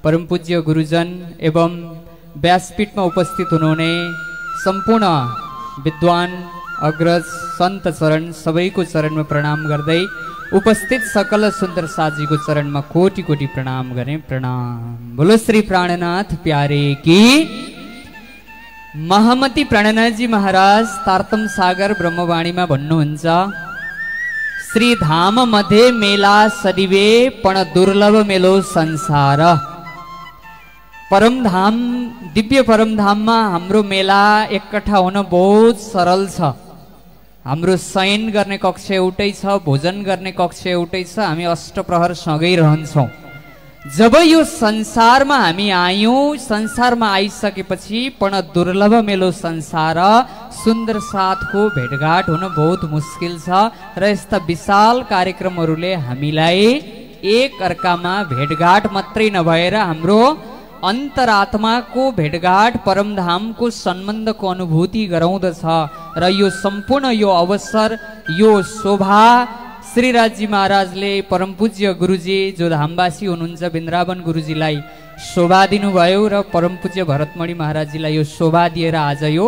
परम पूज्य गुरुजन एवं व्यासपीठमा उपस्थित हुनुहुने सम्पूर्ण विद्वान अग्रज सन्त चरण सबैको चरणमा प्रणाम गर्दै उपस्थित सकल सुन्दर साजीको चरणमा कोटि कोटि प्रणाम गरे। प्रणाम। बोलो श्री प्राणनाथ प्यारे की। महामती प्राणनाथजी महाराज तारतम सागर ब्रह्मवाणीमा भन्नुहुन्छ, श्री धाम मध्ये मेला सदिवे पण दुर्लभ मेलो संसार। परमधाम दिव्य परमधाममा हाम्रो मेला एकट्ठा हुन बहुत सरल छ। हाम्रो शयन गर्ने कक्ष एउटै छ, भोजन गर्ने कक्ष एउटै छ, हामी अष्टप्रहर सँगै रहन्छौँ। जब यो संसारमा हामी आयौँ, संसारमा आइसकेपछि पण दुर्लभ मेलो संसार, सुन्दर साथको भेटघाट हुन बहुत मुस्किल छ र यस्ता विशाल कार्यक्रमहरूले हामीलाई एक अर्कामा भेटघाट मात्रै नभएर हाम्रो अन्तरात्माको भेटघाट परमधामको सम्बन्धको अनुभूति गराउँदछ। र यो सम्पूर्ण यो अवसर यो शोभा श्रीराजजी महाराजले परम पूज्य गुरुजी जो धामवासी हुनुहुन्छ वृन्दावन गुरुजीलाई शोभा दिनुभयो र परम पूज्य भरतमणि महाराजजीलाई यो शोभा दिएर आज यो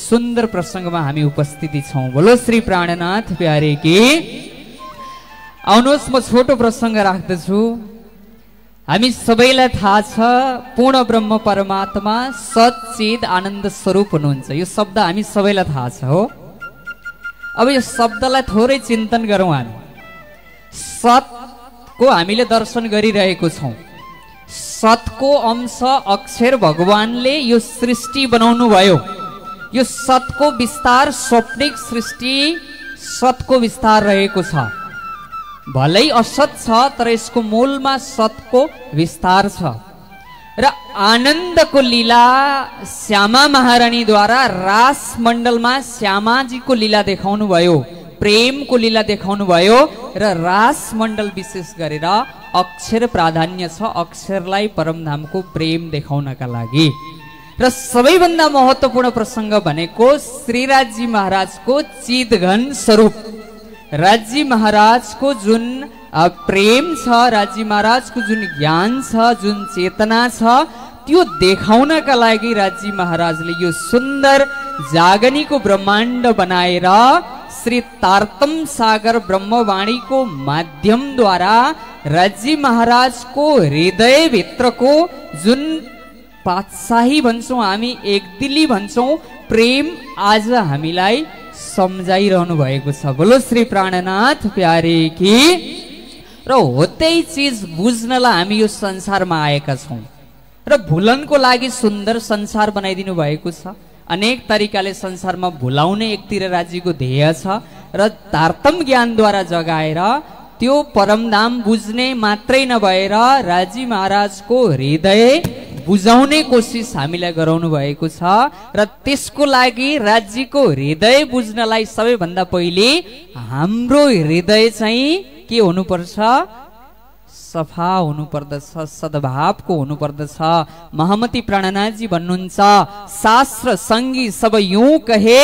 सुन्दर प्रसङ्गमा हामी उपस्थिति छौँ। बोलो श्री प्राणनाथ प्यारे की। आउनुहोस् म छोटो प्रसङ्ग राख्दछु। हामी सबैलाई थाहा छ पूर्ण ब्रह्म परमात्मा सच्चित आनन्द स्वरूप हुनुहुन्छ। यो शब्द हामी सबैलाई थाहा छ हो। अब यो शब्दलाई थोरै चिन्तन गरौँ। हामी सतको हामीले दर्शन गरिरहेको छौँ। सतको अंश अक्षर भगवानले यो सृष्टि बनाउनु भयो। यो सतको विस्तार स्वप्निक सृष्टि सतको विस्तार रहेको छ। भलै असत छ तर यसको मूलमा सतको विस्तार छ। र आनन्दको लीला श्यामा महारानीद्वारा रास मण्डलमा श्यामाजीको लीला देखाउनु भयो, प्रेमको लीला देखाउनु भयो र रास मण्डल विशेष गरेर अक्षर प्राधान्य छ, अक्षरलाई परमधामको प्रेम देखाउनका लागि। र सबैभन्दा महत्त्वपूर्ण प्रसङ्ग भनेको श्रीराजजी महाराजको चितघन स्वरूप, राजजी महाराजको जुन प्रेम छ, राजजी महाराजको जुन ज्ञान छ, जुन चेतना छ, त्यो देखाउनका लागि राजजी महाराजले यो सुन्दर जागनीको ब्रह्माण्ड बनाएर श्री तारतम सागर ब्रह्मवाणीको माध्यमद्वारा राजजी महाराजको हृदयभित्रको जुन पातशाही भन्छौँ हामी, एकदिली भन्छौँ, प्रेम आज हामीलाई सम्झाइरहनु भएको छ। बोलो श्री प्राणनाथ प्यारे की। र हो त्यही चिज बुझ्नलाई हामी यो संसारमा आएका छौँ र भुलनको लागि सुन्दर संसार बनाइदिनु भएको छ। अनेक तरिकाले संसारमा भुलाउने एकतिर राज्यको ध्येय छ र तारतम ज्ञानद्वारा जगाएर त्यो परमधाम बुझ्ने मात्रै नभएर राजी महाराजको हृदय बुझाउने कोसिस हामीलाई गराउनु भएको छ। र त्यसको लागि राज्यको हृदय बुझ्नलाई सबैभन्दा पहिले हाम्रो हृदय चाहिँ के हुनुपर्छ? सफा हुनुपर्दछ, सद्भावको हुनुपर्दछ। महामती प्राणनाथजी भन्नुहुन्छ, शास्त्र संगी सब यूं कहे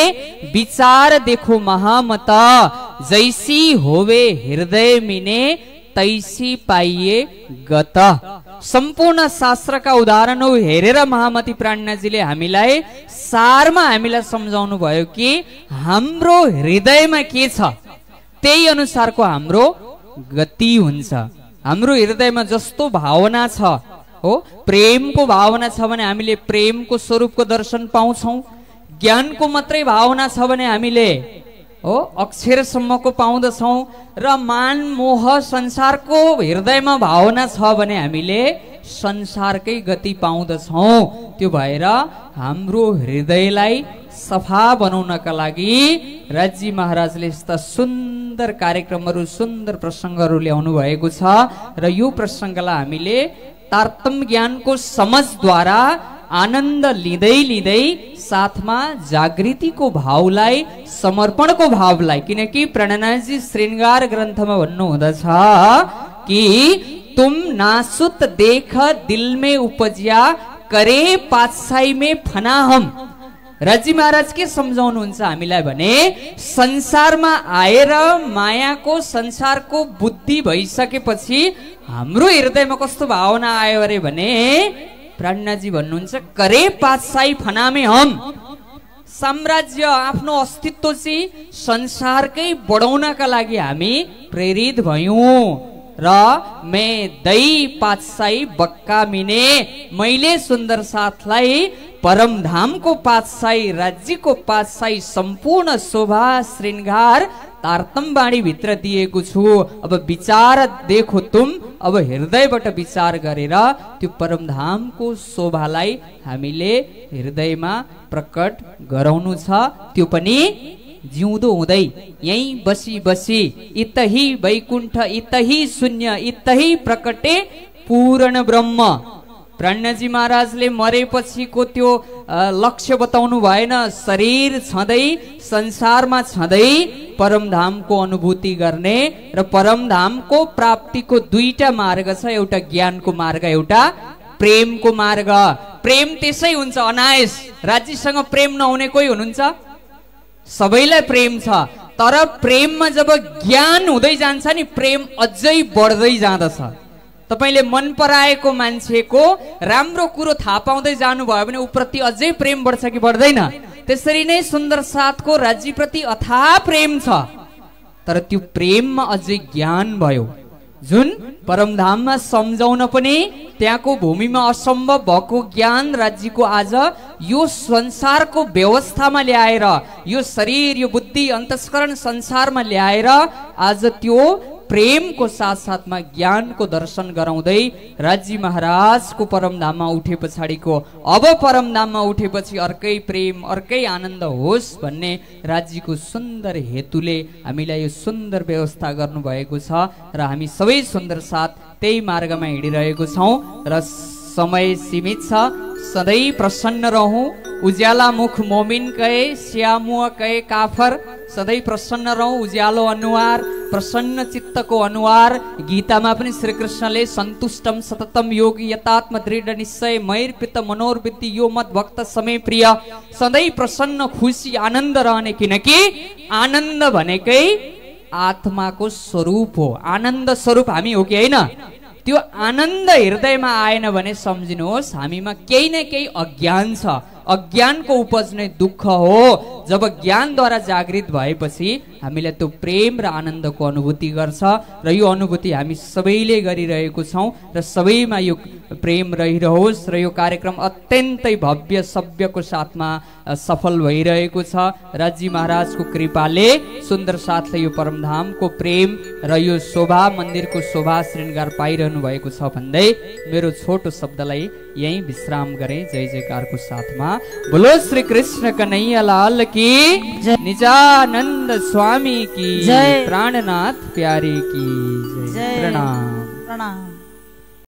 विचार देखो महामत, जैसी होवे हृदय मिने तैसी पाइए गत। सम्पूर्ण शास्त्रका उदाहरणहरू हेरेर महामती प्राणनाथजीले हामीलाई सारमा हामीलाई सम्झाउनु भयो कि हाम्रो हृदयमा के छ त्यही अनुसारको हाम्रो गति हुन्छ। हाम्रो हृदयमा जस्तो भावना छ हो, प्रेमको भावना छ भने हामीले प्रेमको स्वरूपको दर्शन पाउँछौँ। ज्ञानको मात्रै भावना छ भने हामीले हो अक्षरसम्मको पाउँदछौँ। र मान मोह संसारको हृदयमा भावना छ भने हामीले संसारकै गति पाउँदछौँ। त्यो भएर हाम्रो हृदयलाई सफा बनाउनका लागि राजजी महाराजले यस्ता सुन्दर कार्यक्रमहरू, सुन्दर प्रसङ्गहरू ल्याउनु भएको छ। र यो प्रसङ्गलाई हामीले तारतम ज्ञानको समझद्वारा आनन्द लिँदै लिँदै साथमा जागृतिको भावलाई, समर्पणको भावलाई, किनकि प्राणनाथजी श्रृंगार ग्रन्थमा भन्नुहुँदछ कि तुम नासुत देख दिल में उपजिया करे पातशाही में फना हम। राजी महाराज के सम्झाउनुहुन्छ हामीलाई भने संसारमा आएर मायाको संसारको बुद्धि भइसकेपछि हाम्रो हृदयमा कस्तो भावना आयो अरे भने प्राणनाथजी भन्नुहुन्छ करे पातशाही फनामे हम, साम्राज्य आफ्नो अस्तित्व चाहिँ संसारकै बढाउनका लागि हामी प्रेरित भयौं र मे दई पातशाही बक्का मिने, मैले सुन्दर साथलाई परमधामको पातशाही, राज्यको पातशाही सम्पूर्ण शोभा श्रृंगार तारतम्यवाणी भित्र दिएको छु। अब विचार देखो तुम, अब हृदयबाट विचार गरेर त्यो परमधामको शोभालाई हामीले हृदयमा प्रकट गराउनु छ। त्यो पनि जिउँदो हुँदै यही बसी बसी, इतही वैकुण्ठ इतही शून्य इतही प्रकटे पूर्ण ब्रह्म। प्राणनाथजी महाराजले मरेपछिको त्यो लक्ष्य बताउनु भएन, शरीर छँदै संसारमा छँदै परमधामको अनुभूति गर्ने र परमधामको प्राप्तिको दुईटा मार्ग छ, एउटा ज्ञानको मार्ग, एउटा प्रेमको मार्ग। प्रेम त्यसै हुन्छ अनायस, राज्यसँग प्रेम नहुने कोही हुनुहुन्छ? सबैलाई प्रेम छ, तर प्रेममा जब ज्ञान हुँदै जान्छ नि प्रेम अझै बढ्दै जाँदछ। तपाईले मन पराएको मान्छेको राम्रो कुरो थाहा पाउँदै जानुभयो भने उप्रति अझै प्रेम बढ्छ कि बढ्दैन? त्यसरी नै सुन्दर साथको राज्यप्रति अथाह प्रेम छ, तर त्यो प्रेममा अझै ज्ञान भयो, जुन परमधाममा सम्झाउन पनि त्यहाँको भूमिमा असम्भव भएको ज्ञान राज्यको आज यो संसारको व्यवस्थामा ल्याएर, यो शरीर यो बुद्धि अन्तस्करण संसारमा ल्याएर आज त्यो प्रेमको साथ साथमा ज्ञानको दर्शन गराउँदै राज्य महाराजको परमधाममा उठे पछाडिको अब परमधाममा उठेपछि अर्कै प्रेम अर्कै आनन्द होस् भन्ने राज्यको सुन्दर हेतुले हामीलाई यो सुन्दर व्यवस्था गर्नुभएको छ र हामी सबै सुन्दर साथ त्यही मार्गमा हिँडिरहेको छौँ र समय सीमित छ। सधैँ प्रसन्न रहौं, उज्याला मुख मोमिन कहे श्यामुआ कहे काफर, सधैँ प्रसन्न रहौं, उज्यालो अनुहार प्रसन्न चित्तको अनुहार। गीतामा पनि श्री कृष्णले सन्तुष्टम सततम योगी यतात्म दृढ निश्चय मैर्पित मनोरवृत्ति यो मत भक्त समय प्रिय, सधैँ प्रसन्न खुसी आनन्द रहने, किनकि आनन्द भनेकै आत्माको स्वरूप हो। आनन्द स्वरूप हामी हो कि होइन? त्यो आनन्द हृदयमा आएन भने सम्झिनुहोस् हामीमा केही न केही अज्ञान छ। अज्ञानको उपज नै दुःख हो। जब ज्ञानद्वारा जागृत भएपछि हामीलाई त्यो प्रेम र आनन्दको अनुभूति गर्छ र यो अनुभूति हामी सबैले गरिरहेको छौँ र सबैमा यो प्रेम रहिरहोस् र यो कार्यक्रम अत्यन्तै भव्य सभ्यको साथमा सफल भइरहेको छ। राज्य महाराजको कृपाले सुन्दर साथले यो परमधामको प्रेम र यो शोभा मन्दिरको शोभा श्रृंगार पाइरहनु भएको छ भन्दै मेरो छोटो शब्दलाई यही विश्राम गरे। जय जयकारको साथमा बोलो श्री कृष्ण कन्हैया लाल की जय, निजानंद स्वामी की जय, प्राणनाथ प्यारे की जय। प्रणाम।